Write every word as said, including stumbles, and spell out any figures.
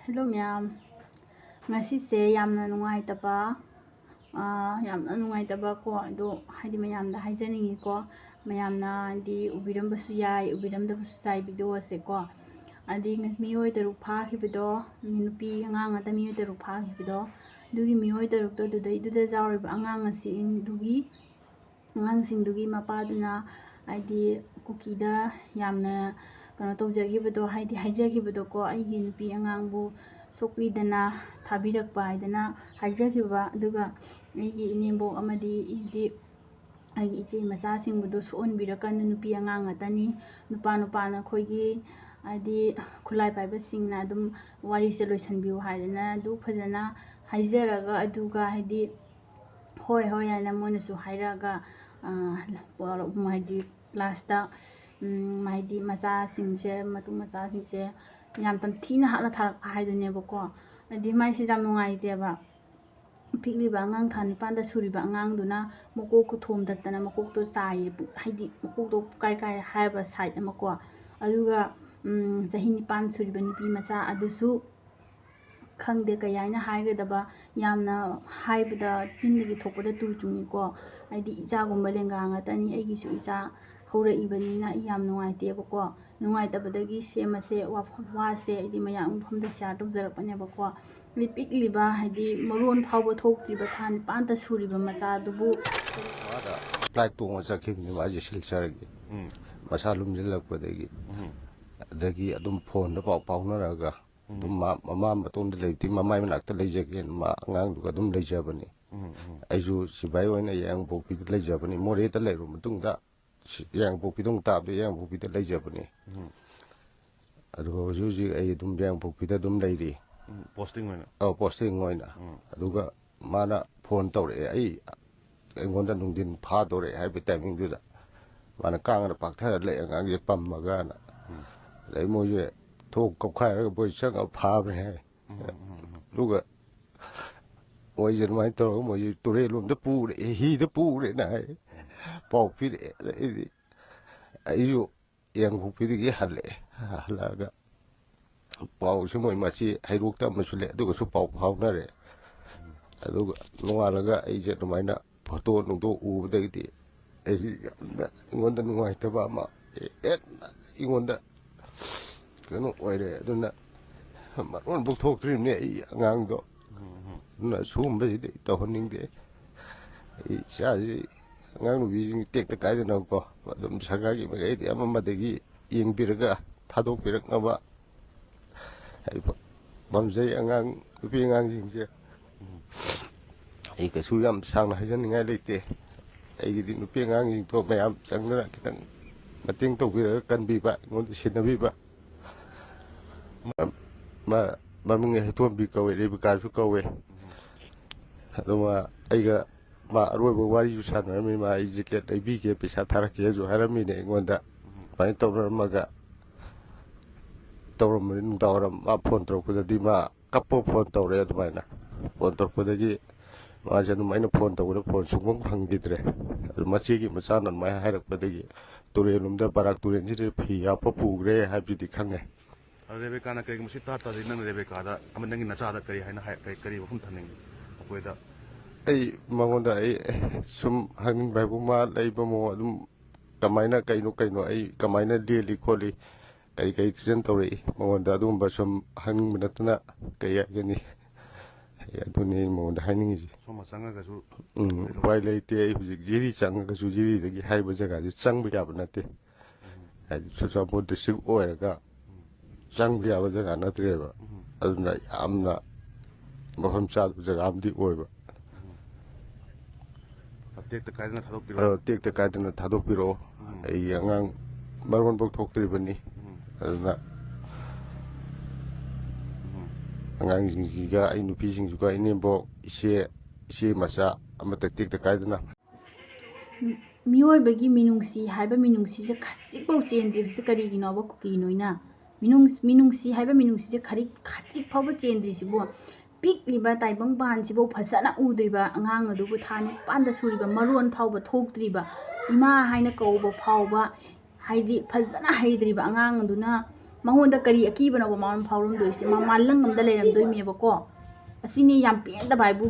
Hello ꯃꯌꯥꯝ, ꯉꯁꯤꯁꯦ ꯌꯥꯝꯅ ꯅꯨꯡꯉꯥꯏꯇꯕ, ꯑꯥ, ꯌꯥꯝꯅ ꯅꯨꯡꯉꯥꯏꯇꯕ ꯀꯣ, ꯑꯗꯣ ꯍꯥꯏꯗꯤ ꯃꯌꯥꯝꯗ ꯍꯥꯏꯖꯅꯤꯡꯉꯤꯀꯣ, ꯃꯌꯥꯝꯅ ꯍꯥꯏꯗꯤ ꯎꯕꯤꯔꯝꯕꯁꯨ ꯌꯥꯏ, ꯎꯕꯤꯔꯝꯗꯕꯁꯨ ꯌꯥꯏ ꯚꯤꯗꯤꯑꯣꯁꯦꯀꯣ꯫ ꯍꯥꯏꯗꯤ ꯃꯤꯑꯣꯏ ꯇꯔꯨꯛ ꯐꯥꯈꯤꯕꯗꯣ, ꯅꯨꯄꯤ ꯑꯉꯥꯡ ꯉꯥꯛꯇ ꯃꯤꯑꯣꯏ ꯇꯔꯨꯛ ꯐꯥꯈꯤꯕꯗꯣ, ꯑꯗꯨꯒꯤ ꯃꯤꯑꯣꯏ ꯇꯔꯨꯛꯇꯣ ꯑꯗꯨꯗꯩꯗꯨꯗ ꯌꯥꯎꯔꯤꯕ ꯑꯉꯥꯡ ꯑꯁꯤꯗꯨꯒꯤ ꯑꯉꯥꯡꯁꯤꯡꯗꯨꯒꯤ ꯃꯄꯥꯗꯨꯅ ꯍꯥꯏꯗꯤ ꯀꯨꯀꯤꯗ ꯌꯥꯝꯅ ꯀꯩꯅꯣ ꯇꯧꯖꯈꯤꯕꯗꯣ, ꯍꯥꯏꯗꯤ ꯍꯥꯏꯖꯈꯤꯕꯗꯣꯀꯣ, "ꯑꯩꯒꯤ ꯅꯨꯄꯤ ꯑꯉꯥꯡꯕꯨ ꯁꯣꯛꯄꯤꯗꯅ ꯊꯥꯕꯤꯔꯛꯄ" ꯍꯥꯏꯗꯅ ꯍꯥꯏꯖꯈꯤꯕ꯫ ꯑꯗꯨꯒ "ꯑꯩꯒꯤ ꯏꯅꯦꯝꯕꯣꯛ ꯑꯃꯗꯤ ꯏꯗꯤ ꯑꯩꯒꯤ ꯏꯆꯦ ꯃꯆꯥꯁꯤꯡꯕꯨꯗꯣ ꯁꯣꯛꯍꯟꯕꯤꯔꯛꯀꯅꯨ, ꯅꯨꯄꯤ ꯑꯉꯥꯡ ꯉꯥꯛꯇꯅꯤ, ꯅꯨꯄꯥ ꯅꯨꯄꯥ ꯅꯈꯣꯏꯒꯤ ꯍꯥꯏꯗꯤ ꯈꯨꯠꯂꯥꯏ ꯄꯥꯏꯕꯁꯤꯡꯅ ꯑꯗꯨꯝ ꯋꯥꯔꯤꯁꯦ ꯂꯣꯏꯁꯤꯟꯕꯤꯌꯨ" ꯍꯥꯏꯗꯅ ꯑꯗꯨ ꯐꯖꯅ ꯍꯥꯏꯖꯔꯒ, ꯑꯗꯨꯒ ꯍꯥꯏꯗꯤ "ꯍꯣꯏ, ꯍꯣꯏ" ꯍꯥꯏꯅ ꯃꯣꯏꯅꯁꯨ ꯍꯥꯏꯔꯛꯑꯒ, ꯑꯥ, ꯍꯥꯏꯗꯤ ꯂꯥꯁꯇ, ꯎꯝ, ꯍꯥꯏꯗꯤ ꯃꯆꯥꯁꯤꯡꯁꯦ, ꯃꯇꯨ ꯃꯆꯥꯁꯤꯡꯁꯦ ꯌꯥꯝ ꯇꯝꯊꯤꯅ ꯍꯥꯠꯂ ꯊꯥꯔꯛꯄ ꯍꯥꯏꯗꯨꯅꯦꯕꯀꯣ꯫ ꯍꯥꯏꯗꯤ ꯃꯥꯏꯁꯦ ꯌꯥꯝ ꯅꯨꯡꯉꯥꯏꯇꯦꯕ꯫ ꯄꯤꯛꯂꯤꯕ ꯑꯉꯥꯡ ꯊꯥ ꯅꯤꯄꯥꯟꯗ ꯁꯨꯔꯤꯕ ꯑꯉꯥꯡꯗꯨꯅ ꯃꯀꯣꯛꯀ ꯊꯣꯝꯗꯠꯇꯅ ꯃꯀꯣꯛꯇꯣ ꯆꯥꯏꯔꯦ, ꯄꯨ-, ꯍꯥꯏꯗꯤ ꯃꯀꯣꯛꯇꯣ ꯄꯨꯀꯥꯏ ꯀꯥꯏꯔꯦ ꯍꯥꯏꯕ ꯁꯥꯏꯠ ꯑꯃꯀꯣ꯫ ꯑꯗꯨꯒ, ꯎꯝ, ꯆꯍꯤ ꯅꯤꯄꯥꯟ ꯁꯨꯔꯤꯕ ꯅꯨꯄꯤ ꯃꯆꯥ ꯑꯗꯨꯁꯨ ꯈꯪꯗꯦ ꯀꯩ ꯍꯥꯏꯅ ꯍꯥꯏꯒꯗꯕ, ꯌꯥꯝꯅ ꯍꯥꯏꯕꯗ ꯇꯤꯟꯗꯒꯤ ꯊꯣꯛꯄꯗ ꯇꯨ ꯆꯨꯡꯉꯤꯀꯣ꯫ ꯍꯥꯏꯗꯤ ꯏꯆꯥꯒꯨꯝꯕ ꯂꯦꯡꯒꯥ ꯉꯥꯛꯇꯅꯤ, ꯑꯩꯒꯤꯁꯨ ꯏꯆꯥ ꯍꯧꯔꯛꯏꯕꯅꯤꯅ ꯑꯩ ꯌꯥꯝ ꯅꯨꯡꯉꯥꯏꯇꯦꯕꯀꯣ꯫ ꯅꯨꯡꯉꯥꯏꯇꯕꯗꯒꯤ ꯁꯦꯝꯃꯁꯦ ꯋꯥꯐꯝ, ꯋꯥꯁꯦ ꯑꯩꯗꯤ ꯃꯌꯥꯝ ꯃꯐꯝꯗ ꯁꯤꯌꯥꯔ ꯇꯧꯖꯔꯛꯄꯅꯦꯕꯀꯣ꯫ ꯍꯥꯏꯗꯤ ꯄꯤꯛꯂꯤꯕ, ꯍꯥꯏꯗꯤ ꯃꯔꯣꯟ ꯐꯥꯎꯕ ꯊꯣꯛꯇ꯭ꯔꯤꯕ ꯊꯥ ꯅꯤꯄꯥꯟꯇ ꯁꯨꯔꯤꯕ ꯃꯆꯥꯗꯨꯕꯨ ꯃꯥꯗ ꯐ꯭ꯂꯥꯏꯠ ꯇꯣꯡꯉ ꯆꯠꯈꯤꯕꯅꯤ ꯃꯥꯁꯦ ꯁꯤꯜꯆꯔꯒꯤ꯫ ꯎꯝ꯫ ꯃꯁꯥ ꯂꯨꯝꯁꯤꯜꯂꯛꯄꯗꯒꯤ꯫ ꯎꯝ꯫ ꯑꯗꯒꯤ ꯑꯗꯨꯝ ꯐꯣꯟꯗ ꯄꯥꯎ ꯐꯥꯎꯅꯔꯒ ꯑꯗꯨꯝ ꯃꯥ, ꯃꯃꯥ ꯃꯇꯣꯝꯗ ꯂꯩꯕꯗꯤ ꯃꯃꯥꯏ ꯃꯅꯥꯛꯇ ꯂꯩꯖꯒꯦꯅ ꯃꯥ ꯑꯉꯥꯡꯗꯨꯒ ꯑꯗꯨꯝ ꯂꯩꯖꯕꯅꯤ꯫ ꯎꯝ, ꯎꯝ꯫ ꯑꯩꯁꯨ ꯁꯤꯐꯥꯏ ꯑꯣꯏꯅ ꯌꯥꯏꯉꯪꯄꯣꯛꯄꯤꯗ ꯂꯩꯖꯕꯅꯤ꯫ ꯃꯣꯔꯦꯗ ꯂꯩꯔꯨꯕ ꯃꯇꯨꯡꯗ ꯁꯤ-, ꯌꯥꯏꯉꯪꯄꯣꯛꯄꯤꯗ ꯑꯃꯨꯛ ꯇꯥꯕꯗ ꯌꯥꯏꯉꯪꯄꯣꯛꯄꯤꯗ ꯂꯩꯖꯕꯅꯤ꯫ ꯎꯝ꯫ ꯑꯗꯨꯒ ꯍꯧꯖꯤꯛ ꯍꯧꯖꯤꯛ ꯑꯩ ꯑꯗꯨꯝ ꯌꯥꯏꯉꯪꯄꯣꯛꯄꯤꯗ ꯑꯗꯨꯝ ꯂꯩꯔꯤ꯫ ꯎꯝ, ꯄꯣꯁꯇꯤꯡ ꯑꯣꯏꯅ? ꯑꯧ, ꯄꯣꯁꯇꯤꯡ ꯑꯣꯏꯅ꯫ ꯎꯝ꯫ ꯑꯗꯨꯒ ꯃꯥꯅ ꯐꯣꯟ ꯇꯧꯔꯛꯑꯦ, ꯑꯩ, ꯑꯩꯉꯣꯟꯗ ꯅꯨꯡꯊꯤꯟ ꯐꯥꯗꯣꯔꯦ ꯍꯥꯏꯕ ꯇꯥꯏꯃꯤꯡꯗꯨꯗ ꯃꯥꯅ ꯀꯥꯡꯅ ꯄꯥꯛꯊꯔ ꯂꯩ ꯑꯉꯥꯡꯁꯦ ꯄꯝꯃꯒꯅ꯫ ꯎꯝ꯫ ꯑꯗꯩ ꯃꯣꯏꯁꯦ ꯊꯣꯡ ꯀꯞꯈꯥꯏꯔꯒ ꯃꯣꯏ ꯆꯪꯉꯒ ꯐꯥꯕꯅꯦ ꯍꯥꯏ꯫ ꯎꯝ, ꯎꯝ, ꯎꯝ꯫ ꯑꯗꯨꯒ ꯃꯣꯏꯁꯦ ꯑꯗꯨꯃꯥꯏꯅ ꯇꯧꯔꯒ ꯃꯣꯏꯁꯦ ꯇꯨꯔꯦꯜ ꯂꯣꯝꯗ ꯄꯨꯔꯦ, ꯍꯤꯗ ꯄꯨꯔꯦꯅ ꯍꯥꯏ꯫ ꯄꯥꯎ ꯄꯤꯔꯛꯑꯦ꯫ ꯑꯗꯩꯗꯤ ꯑꯩꯁꯨ ꯌꯥꯏꯉꯪꯄꯣꯛꯄꯤꯗꯒꯤ ꯍꯜꯂꯛꯑꯦ꯫ ꯍꯜꯂꯛꯑꯒ ꯄꯥꯎꯁꯦ ꯃꯣꯏ ꯃꯆꯦ ꯍꯩꯔꯣꯛꯇ ꯑꯃꯁꯨ ꯂꯩ, ꯑꯗꯨꯒꯁꯨ ꯄꯥꯎ ꯐꯥꯎꯅꯔꯦ꯫ ꯑꯗꯨꯒ ꯅꯣꯡꯉꯥꯜꯂꯒ ꯑꯩꯁꯦ ꯑꯗꯨꯃꯥꯏꯅ ꯐꯣꯇꯣ ꯅꯨꯡꯗꯣ ꯎꯕꯗꯒꯤꯗꯤ ꯑꯩꯁꯨ ꯌꯥꯝꯅ ꯑꯩꯉꯣꯟꯗ ꯅꯨꯡꯉꯥꯏꯇꯕ ꯑꯃ ꯍꯦꯟꯅ ꯑꯩꯉꯣꯟꯗ ꯀꯩꯅꯣ ꯑꯣꯏꯔꯦ꯫ ꯑꯗꯨꯅ ꯃꯔꯣꯟ ꯄꯨꯊꯣꯛꯇ꯭ꯔꯤꯕꯅꯦ ꯑꯩ ꯑꯉꯥꯡꯗꯣ꯫ ꯑꯗꯨꯅ ꯁꯤꯒꯨꯝꯕꯁꯤꯗꯤ ꯑꯩ ꯇꯧꯍꯟꯅꯤꯡꯗꯦ꯫ ꯑꯩ ꯏꯆꯥꯁꯤ, ꯑꯉꯥꯡ ꯅꯨꯄꯤꯁꯤꯡ ꯇꯦꯛꯇ ꯀꯥꯏꯗꯅꯀꯣ ꯑꯗꯨꯝ ꯁꯔꯀꯥꯔꯒꯤ ꯃꯥꯏꯀꯩꯗꯒꯤ ꯑꯃ ꯑꯃꯗꯒꯤ ꯌꯦꯡꯕꯤꯔꯒ ꯊꯥꯗꯣꯛꯄꯤꯔꯛꯅꯕ ꯑꯩ ꯄꯥꯝꯖꯩ꯫ ꯑꯉꯥꯡ ꯅꯨꯄꯤ ꯑꯉꯥꯡꯁꯤꯡꯁꯦ ꯑꯩ ꯀꯩꯁꯨ ꯌꯥꯝ ꯁꯥꯡꯅ ꯍꯥꯏꯖꯅꯤꯡꯉꯥꯏ ꯂꯩꯇꯦ꯫ ꯑꯩꯒꯤꯗꯤ ꯅꯨꯄꯤ ꯑꯉꯥꯡꯁꯤꯡꯗꯣ ꯃꯌꯥꯝ ꯆꯪꯗꯅ ꯈꯤꯇꯪ ꯃꯇꯦꯡ ꯇꯧꯕꯤꯔꯒ ꯀꯟꯕꯤꯕ, ꯑꯩꯉꯣꯟꯗ ꯁꯤꯟꯅꯕꯤꯕ꯫ ꯃ-, ꯃ-, ꯃꯃꯤꯡ ꯍꯦꯇꯣꯝꯕꯤ ꯀꯧꯋꯦ, ꯔꯦꯕꯤꯀꯥꯁꯨ ꯀꯧꯋꯦ꯫ ꯑꯗꯨꯒ ꯑꯩꯒ ꯃꯥ ꯑꯔꯣꯏꯕ ꯋꯥꯔꯤꯁꯨ ꯁꯥꯟꯅꯔꯝꯃꯤ꯫ ꯃꯥ ꯑꯩ ꯖꯦꯀꯦꯠ ꯂꯩꯕꯤꯒꯦ, ꯄꯩꯁꯥ ꯊꯥꯔꯛꯀꯦꯁꯨ ꯍꯥꯏꯔꯝꯃꯤꯅꯦ ꯑꯩꯉꯣꯟꯗ꯫ ꯑꯗꯨꯃꯥꯏꯅ ꯇꯧꯅꯔꯝꯃꯒ ꯇꯧꯔꯝꯕꯅꯤ꯫ ꯅꯨꯡꯗꯥꯡ ꯋꯥꯏꯔꯝ ꯃꯥ ꯐꯣꯟ ꯇꯧꯔꯛꯄꯗꯗꯤ ꯃꯥ ꯀꯞꯄ ꯐꯣꯟ ꯇꯧꯔꯛꯑꯦ꯫ ꯑꯗꯨꯃꯥꯏꯅ ꯐꯣꯟ ꯇꯧꯔꯛꯄꯗꯒꯤ ꯃꯥꯁꯦ ꯑꯗꯨꯝ, ꯑꯩꯅ ꯐꯣꯟ ꯇꯧꯕꯗ ꯐꯣꯟ ꯁꯨꯡꯐꯪ ꯐꯪꯈꯤꯗ꯭ꯔꯦ꯫ ꯑꯗꯨ ꯃꯆꯦꯒꯤ ꯃꯆꯥꯅ ꯑꯗꯨꯃꯥꯏꯅ ꯍꯥꯏꯔꯛꯄꯗꯒꯤ ꯇꯨꯔꯦꯜ ꯂꯣꯝꯗ, ꯕꯔꯥꯛ ꯇꯨꯔꯦꯜꯁꯤꯗ ꯐꯤ ꯍꯥꯞꯄ ꯄꯨꯈ꯭ꯔꯦ ꯍꯥꯏꯕꯗꯨꯗꯤ ꯈꯪꯉꯦ꯫ ꯑꯗꯣ ꯔꯦꯕꯦꯀꯥꯅ ꯀꯔꯤꯒꯨꯝꯕ ꯁꯤ ꯇꯥ ꯇꯥꯔꯗꯤ ꯅꯪ ꯔꯦꯕꯦꯀꯥꯗ ꯑꯃ ꯅꯪꯒꯤ ꯅꯆꯥꯗ ꯀꯔꯤ ꯍꯥꯏꯅ ꯍꯥꯏ-, ꯀꯔꯤ, ꯀꯔꯤ ꯋꯥꯐꯝ ꯊꯝꯅꯤꯡꯉꯤ ꯃꯈꯣꯏꯗ? ꯑꯩ ꯃꯉꯣꯟꯗ ꯑꯩ ꯁꯨꯝ ꯍꯥꯏꯅꯤꯡꯕ ꯍꯥꯏꯕꯨ ꯃꯥ ꯂꯩꯕ ꯃꯑꯣꯡ ꯑꯗꯨꯝ ꯀꯃꯥꯏꯅ ꯀꯩꯅꯣ ꯀꯩꯅꯣ ꯑꯩ ꯀꯃꯥꯏꯅ ꯂꯦꯜꯂꯤ ꯈꯣꯠꯂꯤ ꯀꯔꯤ ꯀꯔꯤ treatment ꯇꯧꯔꯛꯏ ꯃꯉꯣꯟꯗ ꯑꯗꯨꯒꯨꯝꯕ ꯁꯨꯝ ꯍꯪꯅꯤꯡꯕ ꯅꯠꯇꯅ ꯀꯩ ꯍꯥꯏꯒꯅꯤ? ꯑꯩ ꯑꯗꯨꯅꯤ ꯑꯩꯅ ꯃꯉꯣꯟꯗ ꯍꯥꯏꯅꯤꯡꯉꯤꯁꯤ꯫ ꯁꯣꯝꯅ ꯆꯪꯉꯒꯁꯨ ꯎꯝ, ꯎꯄꯥꯏ ꯂꯩꯇꯦ꯫ ꯑꯩ ꯍꯧꯖꯤꯛ ꯖꯤꯔꯤ ꯆꯪꯉꯒꯁꯨ ꯖꯤꯔꯤꯗꯒꯤ ꯍꯥꯏꯔꯤꯕ ꯖꯒꯥꯁꯤ ꯆꯪꯕ ꯌꯥꯕ ꯅꯠꯇꯦ꯫ ꯍꯥꯏꯗꯤ ꯆꯨꯔꯆꯥꯟꯄꯨꯔ district ꯑꯣꯏꯔꯒ ꯆꯪꯕ ꯌꯥꯕ ꯖꯒꯥ ꯅꯠꯇ꯭ꯔꯦꯕ꯫ ꯑꯗꯨꯅ ꯌꯥꯝꯅ ꯃꯐꯝ ꯆꯥꯗꯕ ꯖꯒꯥ ꯑꯃꯗꯤ ꯑꯣꯏꯕ꯫ ꯇꯦꯛꯇ ꯀꯥꯏꯗꯅ ꯊꯥꯗꯣꯛꯄꯤꯔꯣ꯫ ꯑ, ꯇꯦꯛꯇ ꯀꯥꯏꯗꯅ ꯊꯥꯗꯣꯛꯄꯤꯔꯛꯑꯣ꯫ ꯑꯩꯒꯤ ꯑꯉꯥꯡ ꯃꯔꯣꯟꯐꯥꯎ ꯊꯣꯛꯇ꯭ꯔꯤꯕꯅꯤ꯫ ꯑꯗꯨꯅ ꯑꯉꯥꯡꯁꯤꯡꯁꯤꯒ ꯑꯩ ꯅꯨꯄꯤꯁꯤꯡꯁꯤꯒ ꯏꯅꯦꯝꯕꯣꯛ, ꯏꯆꯦ, ꯏꯆꯦ ꯃꯆꯥ ꯑꯃꯠꯇ ꯇꯦꯛꯇ ꯀꯥꯏꯗꯅ ꯃꯤꯑꯣꯏꯕꯒꯤ ꯃꯤꯅꯨꯡꯁꯤ ꯍꯥꯏꯕ ꯃꯤꯅꯨꯡꯁꯤꯁꯦ ꯈꯖꯤꯛꯐꯥꯎ ꯆꯦꯟꯗ꯭ꯔꯤꯕꯁꯦ ꯀꯔꯤꯒꯤꯅꯣꯕ ꯀꯨꯀꯤ ꯅꯣꯏꯅ? ꯃꯤꯅꯨꯡꯁ-, ꯃꯤꯅꯨꯡꯁꯤ ꯍꯥꯏꯕ ꯃꯤꯅꯨꯡꯁꯤꯁꯦ ꯈꯔꯤ-, ꯈꯖꯤꯛ ꯐꯥꯎꯕ ꯆꯦꯟꯗ꯭ꯔꯤꯁꯤꯕꯨ? ꯄꯤꯛꯂꯤꯕ ꯇꯥꯏꯕꯪꯄꯥꯟꯁꯤꯐꯥꯎ ꯐꯖꯅ ꯎꯗ꯭ꯔꯤꯕ ꯑꯉꯥꯡ ꯑꯗꯨꯕꯨ ꯊꯥ ꯅꯤꯄꯥꯟꯗ ꯁꯨꯔꯤꯕ ꯃꯔꯣꯟ ꯐꯥꯎꯕ ꯊꯣꯛꯇ꯭ꯔꯤꯕ, ꯏꯃꯥ ꯍꯥꯏꯅ ꯀꯧꯕ ꯐꯥꯎꯕ ꯍꯥꯏꯗꯤ ꯐꯖꯅ ꯍꯩꯇ꯭ꯔꯤꯕ ꯑꯉꯥꯡ ꯑꯗꯨꯅ ꯃꯉꯣꯟꯗ ꯀꯔꯤ ꯑꯀꯤꯕꯅꯣꯕ ꯃꯥꯅ ꯐꯥꯎꯔꯝꯗꯣꯏꯁꯦ? ꯃꯥ ꯃꯥꯂꯪ ꯑꯃꯗ ꯂꯩꯔꯝꯗꯣꯏꯅꯦꯕꯀꯣ꯫ ꯑꯁꯤꯅꯤ ꯌꯥꯝ ꯄꯦꯟꯗꯕ ꯍꯥꯏꯕꯨ꯫